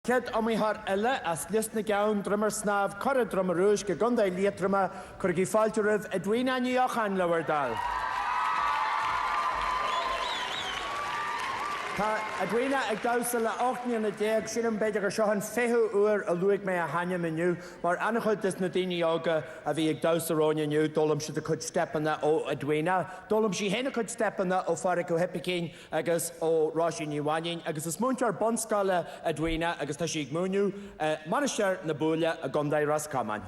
Chéad iomaitheoir eile as Lios na gCeann, Droim ar Snámh, Cora Droma Rúisc i gContae Liatroma, cuirigí fáilte roimh Edwina Ní Eocháin le bhur dtoil. Tá Edwina ag damhsa le 18 mbliana, sílim b'fhéidir gur seo an 20ú uair a luaigh mé a hainm inniu, mar an-chuid des na daoine óga a bhí ag damhsa romhainn inniu, d'fhoghlaim siad a cuid steipeanna ó Edwina. D'fhoghlaim sí féin a cuid steipeanna ó Phádhraic Ó hOipicín agus ó Róisín Ní Mhainín agus is múinteoir bunscoile Edwina agus tá sí ag múineadh i Mainistir na Búille i gContae Ros Comáin.